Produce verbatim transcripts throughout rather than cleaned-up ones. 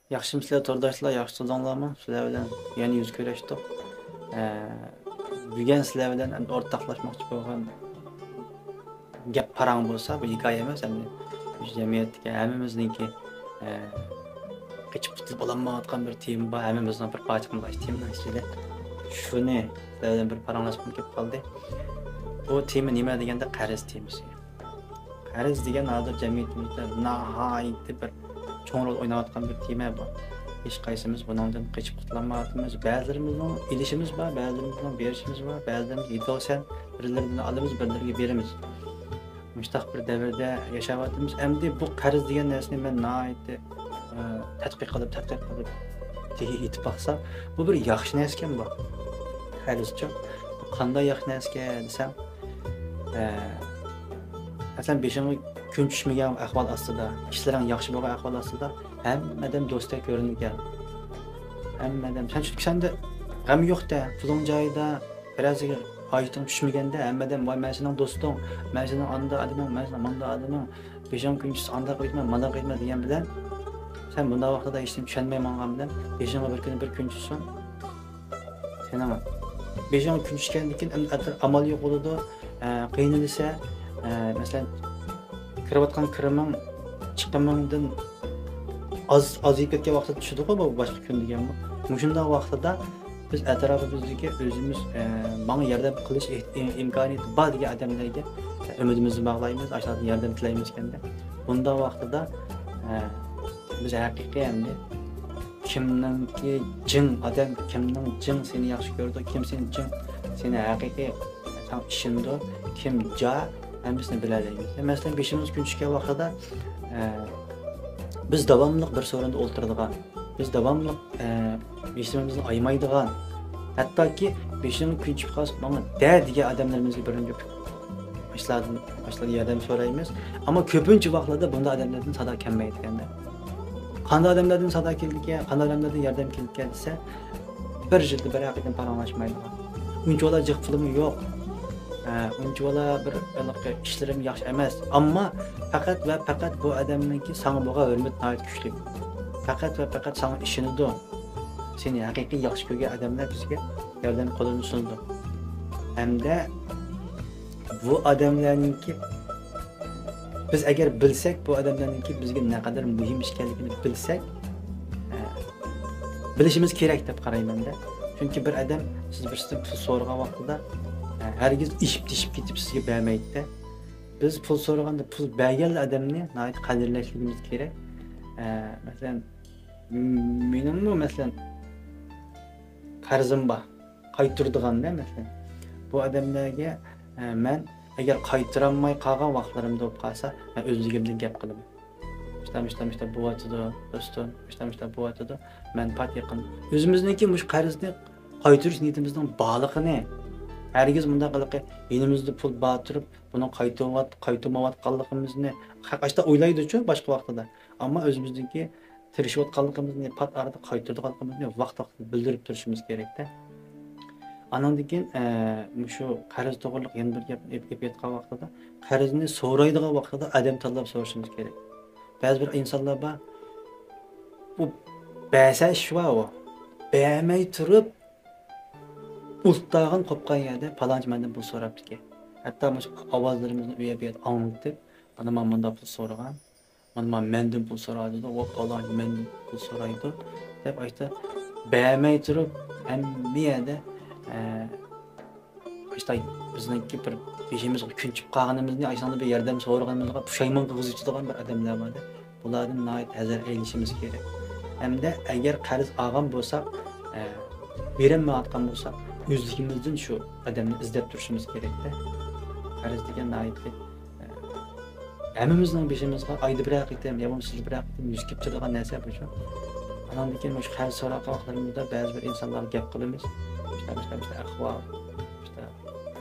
ياخشىمۇسىلەر تورداشلار، ياخشى تۇردۇڭلارمۇ؟ سىلەر بىلەن يەنە يۈز كۆرۈشتۇق. ئە، بۈگۈن سىلەر بىلەن ئورتاقلاشماقچى بولغان گەپ پاراڭ بولسا، بۇ ھېكايە ئەمەس، ئەمدى مۇشۇ جەمئىيەتتىكى ھەممىمىزنىڭكى، ئە، قېچىپ قۇتۇلۇپ بولالمايۋاتقان بىر تېما بار، ھەممىمىزنىڭ بىر پارچە قىلىنغان تېمىنىڭ ئىچىدە. شۇنى سىلەر بىلەن بىر پاراڭلاشقۇم كېلىپ قالدى. بۇ تېما نېمە دېگەندە، قەرز تېمىسى. قەرز دېگەن ھازىر جەمئىيىتىمىزدە ناھايىتى بىر چوڭ رول ئويناۋاتقان بىر تېما بۇ. ھېچقايسىمىز بۇنىڭدىن قېچىپ قۇتۇلالمايۋاتىمىز. بەزىلىرىمىزنىڭ ئېلىشىمىز بار، بەزىلىرىمىزنىڭ بېرىشىمىز بار، بەزىلىرىمىز يېتىۋالسا بىرلىرىدىن ئالىمىز، بىرلىرىگە بېرىمىز. مۇشۇنداق بىر دەۋردە ياشاۋاتىمىز. ئەمدى بۇ قەرز دېگەن نەرسىنى مەن ناھايىتى، ئە، تەتقىق قىلىپ، تەتقىق قىلىپ، تېگى يېتىپ باقسا، بۇ بىر ياخشى نەرسىكەن بۇ. قەرزچۇ؟ قانداق ياخشى نەرسىكەن دېسەم، ئە، مەسىلەن، بېشىڭغا كۈن چۈشمىگەن ئەھۋال ئاستىدا، ئىشلىرىڭ ياخشى بولغان ئەھۋال ئاستىدا، ھەممە ئادەم دوستتەك كۆرۈنىدىكەن. ھەممە ئادەم، سەن چۈنكى سەندە غەم يوق-دە، پۇلۇڭ جايىدا، بىرەرسىگە ھاجىتىڭ چۈشمىگەندە، ھەممە ئادەم، ۋاي، مەن سېنىڭ دوستۇڭ، مەن سېنىڭ ئاندا ئادىمىڭ، مەن سېنىڭ ماندا ئادىمىڭ، بېشىڭ كۈن چۈشسە ئانداق قىلىمەن، مانداق قىلىمەن دېگەن بىلەن، سەن بۇنداق ۋاقىتتا ھېچنېمە چۈشەنمەي ماڭغان بىلەن، بېشىڭغا بىر كۈنى بىر كۈن چۈشسۇن، سېنىڭ بېشىڭغا كۈن چۈشكەندىن كېيىن ئەمدى ئەتىر ئامال يوق بولىدۇ. ئە، قىينىلىسە، ئە، مەسىلەن، كىرىۋاتقان كىرىمىڭ چىقىمىڭدىن ئاز، ئازىيىپ كەتكەن ۋاقتىدا چۈشىدىغۇ بۇ باشقا كۈن دېگەنمۇ. مۇشۇنداق ۋاقتىدا بىز ئەتراپىمىزدىكى ئۆزىمىز، ئە، ماڭا ياردەم قىلىش ئىھ-، ئىم-، ئىمكانىيىتى بار دېگەن ئادەملەرگە ئۈمىدىمىزنى باغلايمىز، ئاشۇلاردىن ياردەم تىلەيمىز ئىكەندە. بۇنداق ۋاقتىدا، ئە، بىز ھەقىقىي ئەمدى كىمنىڭكى جىڭ ئادەم، كىمنىڭ جىڭ سېنى ياخشى كۆرىدۇ، كىم سېنى جىڭ، سېنى ھەقىقىي ساڭا ئىشىنىدۇ، كىم جا، ھەممىسىنى بىلەلەيمىز. مەسىلەن، بېشىمىز كۈن چۈشكەن ۋاقتىدا، ئە، بىز داۋاملىق بىر سورۇندا ئولتۇرىدىغان، بىز داۋاملىق، ئە، بېشىمىزنى ئايىمايدىغان، ھەتتاكى بېشىڭ كۈن چۈشۈپ قالسا، ماڭا دە دېگەن ئادەملىرىمىزگە بىرىنچى ئاشۇلاردىن، ئاشۇلاردىن ياردەم سورايمىز. ئەمما كۆپىنچە ۋاقىتلاردا بۇنداق ئادەملەردىن سادا كەلمەيدىكەن-دە. قانداق ئادەملەردىن سادا كېلىدىكەن، قانداق ئادەملەردىن ياردەم كېلىدىكەن دېسە، بىر يىلدا بىر قېتىم پاراڭلاشمايدىغان. ئۇنچىۋالا جىق پۇلۇممۇ يوق. ھە، ئۇنچىۋالا بىر ھېلىقى ئىشلىرىم ياخشى ئەمەس. ئەمما پەقەت ۋە پەقەت بۇ ئادەمنىڭكى ساڭا بولغان ھۆرمىتى ناھايىتى كۈچلۈك. پەقەت ۋە پەقەت ساڭا ئىشىنىدۇ. سېنى ھەقىقىي ياخشى كۆرگەن ئادەملەر بىزگە ياردەم قولىنى سۇنىدۇ. ھەمدە بۇ ئادەملەرنىڭكى، بىز ئەگەر بىلسەك، بۇ ئادەملەرنىڭكى بىزگە نەقەدەر مۇھىم ئىكەنلىكىنى بىلسەك، ئە، بىلىشىمىز كېرەك دەپ قارايمەن-دە. چۈنكى بىر ئادەم سىز بىرسىدىن پۇل سورىغان ۋاقتىدا، ئە، ھەرگىز ئېشىپ تېشىپ كېتىپ سىزگە بەرمەيدۇ-دە. بىز پۇل سورىغاندا پۇل بەرگەنلا ئادەمنى ناھايىتى قەدىرلەشلىكىمىز كېرەك. ئە، مەسىلەن، مېنىڭمۇ، مەسىلەن، قەرزىم بار. قايتۇرىدىغاندا، مەسىلەن، بۇ ئادەملەرگە، ئە، مەن ئەگەر قايتۇرالماي قالغان ۋاقىتلىرىمدا بولۇپ قالسا، مەن ئۆزلۈكۈمدىن گەپ قىلىمەن. مۇشتا، مۇشتا، مۇشتا بولۇۋاتىدۇ، دوستۇم، مۇشتا، مۇشتا بولۇۋاتىدۇ. مەنپەئەت يېقىن. ئۆزىمىزنىڭكى مۇشۇ قەرزنى قايتۇرۇش نىيىتىمىزنىڭ بارلىقىنى، ھەرگىز مۇنداق ھېلىقى يېنىمىزدا پۇل بار تۇرۇپ، بۇنى قايتۇرۇۋات-، قايتۇرمايۋاتقانلىقىمىزنى، ھەق ئاشتا ئويلايدۇچۇ باشقا ۋاقتىدا. ئەمما ئۆزىمىزنىڭكى تىرىشىۋاتقانلىقىمىزنى، پات ئارىدا قايتۇرىدىغانلىقىمىزنى ۋاقىت-ۋاقتىدا بىلدۈرۈپ تۇرۇشىمىز كېرەكتە. ئانىڭدىن كېيىن، ئە، مۇشۇ قەرز توغرىلىق يەنە بىر گەپ ئېلىپ، ئېلىپ ئېيتقان ۋاقتىدا، قەرزنى سورايدىغان ۋاقتىدا ئادەم تاللاپ سورىشىمىز كېرەك. بەزى بىر ئىنسانلار بار، ئۇ بەرسە ئىش بار ئۇ. بەرمەي تۇرۇپ، ئۇلتاغان قوپقان يەردە پالانچى مەندىن پۇل سوراپتىكەن. ھەتتا مۇشۇ ئاۋازلىرىمىزنى ئۇ يەر بۇ يەردە ئاڭلىتىپ، مانا مانا مۇنداق پۇل سورىغان. مانا مانا مەندىن پۇل سورايدۇ، ۋاي پالانچى مەندىن پۇل سورايدۇ دەپ، ئاشتا بەرمەي تۇرۇپ، ھەممە يەردە، ئە، ئاشتا بىزنىڭكى بىر بېشىمىزغا كۈن چۈشۈپ قالغىنىمىزنى، ئاشۇنداق بىر ياردەم سورىغىنىمىزغا پۇشايمان قىلغۇزۇۋېتىدىغان بىر ئادەملەر بار. بۇلاردىن ناھايىتى ھەزەر ئەيلىشىمىز كېرەك. ھەمدە ئەگەر قەرز ئالغان بولساق، ئە، بېرەلمەيۋاتقان بولساق، ئۆزلۈكىمىزدىن شۇ ئادەمنى ئىزدەپ تۇرۇشىمىز كېرەكتە. قەرز دېگەن ناھايىتى، ئە، ھەممىمىزنىڭ بېشىمىزغا ئايدا بىرەر قېتىم يا بولمىسا يىلدا بىرەر قېتىم يۈز كېلىپ تۇرىدىغان نەرسە بۇ شۇ. ئاناندىن كېيىن مۇشۇ قەرز سوراق ۋاقىتلىرىمىزدا بەزى بىر ئىنسانلارغا گەپ قىلىمىز. مۇشۇنداق، مۇشۇنداق، مۇشۇنداق ئەھۋال، مۇشۇنداق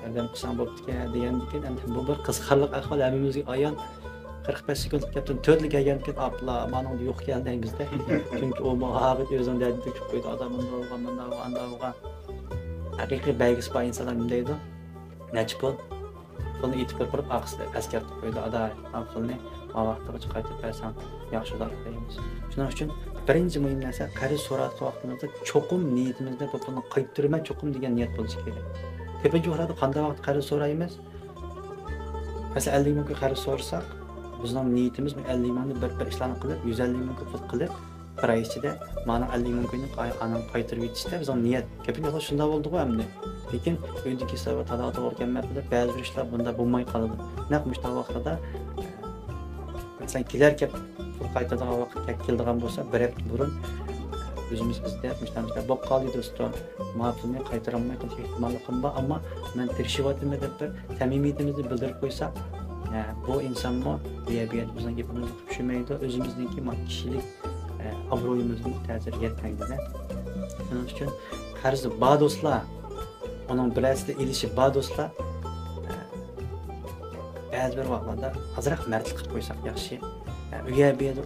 ياردەم قىلساڭ بوپتىكەن دېگەندىن كېيىن، ئەمدى بۇ بىر قىزىقارلىق ئەھۋال، ھەممىمىزگە ئايان. قىرىق بەش سېكۇنتلۇق گەپتىن تۆتلا كەلگەندىن كېيىن، ئاپلا، مانىڭدا يوق ئىكەن دەيمىزدە. چۈنكى ئۇ ماۋاقىت ئۆزىنىڭ دەردىنى تۆكۈپ قويدى، ئادام مۇنداق بولغان، مۇنداق بولغان، ئانداق بولغان. ھەقىقىي بەرگۈسى بار ئىنسانلار نېمە دەيدۇ؟ نەچچە پۇل؟ پۇلنى ئېيتىپ بېرىپ، ئارقىسىدا ئەسكەرتىپ قويىدۇ، ئادا، ھە، پۇلنى ما ۋاقتىغىچە قايتۇرۇپ بەرسەڭ ياخشى بولار دەيمىز. شۇنىڭ ئۈچۈن بىرىنچى مۇھىم نەرسە، قەرز سوراۋاتقان ۋاقتىمىزدا چوقۇم نىيىتىمىزدە بۇ پۇلنى قايتۇرىمەن چوقۇم دېگەن نىيەت بولۇشى كېرەك. كۆپىنچە ئۇچرادا قانداق ۋاقىتتا قەرز سورايمىز؟ مەسىلەن، ئەللىك مىڭ كوي قەرز سورىساق، بىزنىڭ نىيىتىمىز بۇ ئەللىك مىڭنى بىر، بىر ئىشلارنى قىلىپ، يۈز ئەللىك مىڭ كوي پۇل قىلىپ، بىر ئاي ئىچىدە مانا ئەللىك مىڭ كوينى قاي-، ئانام قايتۇرۇپ يېتىشتە بىزنىڭ نىيەت. كۆپىنچە ۋاقىت شۇنداق بولىدىغۇ ئەمدى. لېكىن ئۆيدىكى ئىشلار ۋە تالاغا توغرا كەلمەي قېلىپ، بەزى بىر ئىشلار بۇنداق بولماي قالىدۇ. نەق مۇشۇنداق ۋاقىتلاردا، مەسىلەن، كېلەر گەپ پۇل قايتىدىغان ۋاقىت كەپ-، كېلىدىغان بولسا، بىر ھەپتە بۇرۇن ئۆزىمىز ئىزدەپ، مۇشۇنداق، مۇشۇنداق بولۇپ قالدى دوستۇم، ما پۇلنى قايتۇرالماي قېلىش ئېھتىماللىقىم بار، ئەمما مەن تىرىشىۋاتىمەن دەپ بىر سەمىمىيىتىمىزنى بىلدۈرۈپ قويساق، ئە، بۇ ئىنسانمۇ بۇ يەر، بۇ يەردە بىزنىڭ گېپىمىزنى چۈشۈنمەيدۇ، ئۆزىمىزنىڭكى ما كىشىلىك، ئە، ئابرۇيىمىزنىڭ تەسىرى يەتمەيدۇ-دە. شۇنىڭ ئۈچۈن قەرزى بار دوستلار، ئۇنىڭ بىرەرسىدە ئېلىشى بار دوستلار، ئە، بەزى بىر ۋاقىتلاردا ئازراق مەردلىك قىلىپ قويساق ياخشى. ئە، ئۇ يەر، بۇ يەردە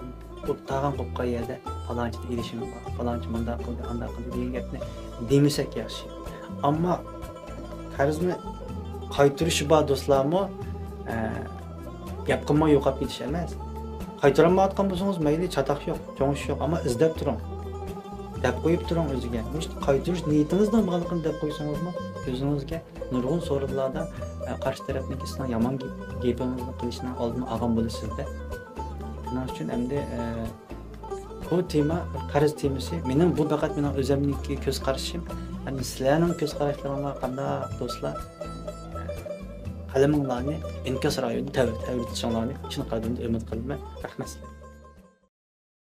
ئۇ تاغان قوپقان يەردە پالانچىدىن ئېلىشىم بار، پالانچى مۇنداق قىلدى، ئانداق قىلدى دېگەن گەپنى دېمىسەك ياخشى. ئەمما قەرزنى قايتۇرۇشى بار دوستلارمۇ، ئە، گەپ قىلماي يوقاپ كېتىش ئەمەس. قايتۇرالمايۋاتقان بولسىڭىز مەيلى، چاتاق يوق، چوڭ ئىش يوق، ئەمما ئىزدەپ تۇرۇڭ. دەپ قويۇپ تۇرۇڭ ئۆزىگە. مۇشۇ قايتۇرۇش نىيىتىڭىزنىڭ بارلىقىنى دەپ قويسىڭىزمۇ ئۆزىڭىزگە نۇرغۇن سورۇنلاردا، ئە، قارشى تەرەپنىڭكىسىنىڭ يامان گېپ-، گېپىڭىزنى قىلىشىنىڭ ئالدىنى ئالغان بولىسىز-دە. شۇنىڭ ئۈچۈن ئەمدى، ئە، بۇ تېما، قەرز تېمىسى، مېنىڭ بۇ پەقەت مېنىڭ ئۆزۈمنىڭكى كۆز قارىشىم. ئەمدى سىلەرنىڭ كۆز قاراشلىرىڭلار قانداق دوستلار؟ قەلىمىڭلارنى ئىنكاس رايونىدا تەۋ-، تەۋرىتىشىڭلارنى چىن قەلبىمدىن ئۈمىد قىلىمەن. رەھمەت سىلەرگە.